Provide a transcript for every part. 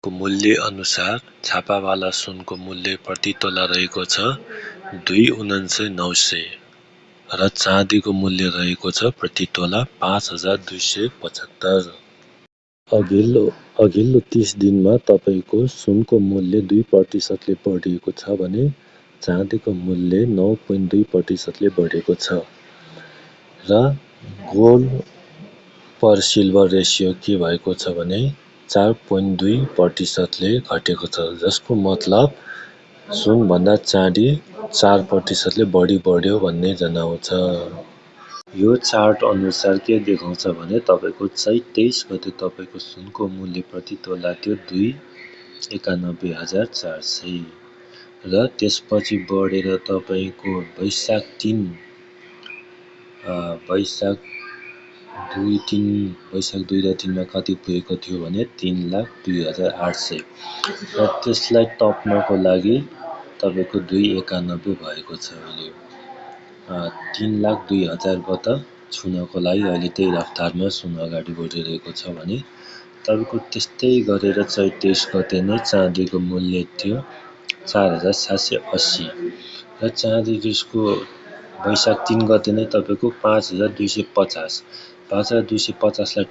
सुनको मूल्य अनुसार छापावाला सुनको मूल्य प्रति तोला रहेको छ 2,79,900 र चाँदीको मूल्य रहेको छ प्रति तोला 5,275। अघिल्लो 30 दिनमा तपाईको सुनको मूल्य 2% ले बढेको छ भने चाँदीको मूल्य 9.2% ले बढेको छ र गोल्ड पर सिल्भर रेसियो के भएको छ भने 4.2%ले घटेको छ, जसको मतलब सुनभन्दा चाँदी 4%ले बढी बढ्यो भन्ने जनाउँछ। यो चार्ट अनुसार के देखाउँछ भने तपाईको चैत 23 गते तपाईको सुनको मूल्य प्रति तोला थियो 2,91,400 र त्यसपछि बढेर तपाईको वैशाख 2 र 3 मा कति पुगेको थियो भने 3,02,800 र त्यसलाई टप्नको लागि तपाईको 2,91 भएको छ अहिले। 3,02,000बाट छुनको लागि अहिले त्यही रफ्तारमा सुन अगाडि बढिरहेको छ भने तपाईको त्यस्तै गरेर चैत 23 गते नै चाँदीको मूल्य थियो 4,780 र चाँदी जसको वैशाख 3 गते नै तपाईको 5,250 लाई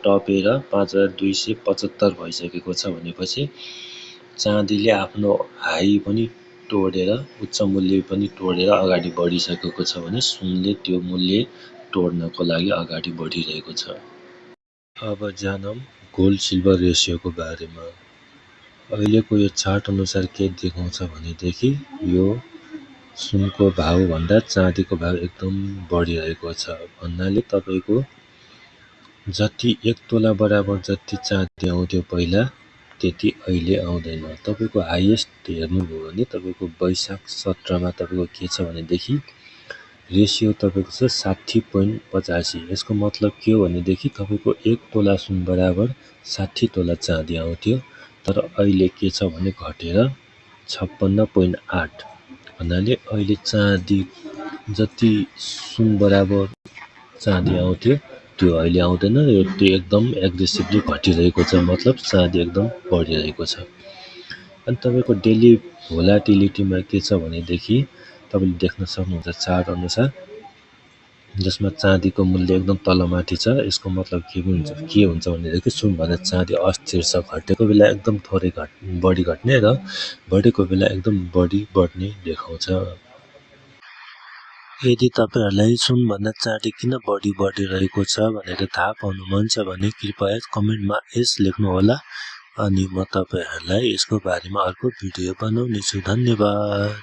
टपेर 5,275 भइसकेको छ भनेपछि चाँदीले आफ्नो हाई पनि तोडेर उच्च मूल्य पनि तोडेर अगाडि बढिसकेको छ भने सुनले त्यो मूल्य तोड्नको लागि अगाडि बढिरहेको छ। अब जानौं गोल्ड सिल्भर रेसियोको बारेमा। अहिलेको यो चार्ट अनुसार के देखाउँछ भनेदेखि यो सुनको भाव भन्दा चाँदीको भाव एकदम बढिरहेको छ भन्नाले तपाईको जति 1 तोला बराबर जति चाँदी आउँथ्यो पहिला त्यति अहिले आउँदैन। तपाईको हाईएस्ट हेर्नुभयो भने तपाईको वैशाख 17 मा तपाईको के छ भनेदेखि रेसियो तपाईको छ 60.85। यसको मतलब के हो भनेदेखि तपाईको 1 तोला सुन बराबर 60 तोला चाँदी आउँथ्यो, तर अहिले के छ भने घटेर 56.8 भन्नाले अहिले चाँदी जति सुन बराबर चाँदी आउँथ्यो त्यो अहिले आउँदैन। त्यो एकदम एग्रेसिभली घटिरहेको छ, मतलब चाँदी एकदम बढिरहेको छ। अनि तपाईको डेली भोलाटिलिटीमा के छ भनेदेखि तपाईले देख्न सक्नुहुन्छ चार्ट अनुसार, जसमा चाँदीको मूल्य एकदम तलमाथि छ। यसको मतलब के हुन्छ भनेदेखि सुनभन्दा चाँदी अस्थिर छ, घटेको बेला एकदम थोरै बढी घट्ने र बढेको बेला एकदम बढी बढ्ने देखाउँछ। यदि तपाईहरुलाई सुनभन्दा चाँदी किन बढी बढिरहेको छ भनेर थाहा पाउनु मन छ भने कृपया कमेन्टमा यस लेख्नुहोला अनि म तपाईहरुलाई यसको बारेमा अर्को भिडियो बनाउने छु। धन्यवाद।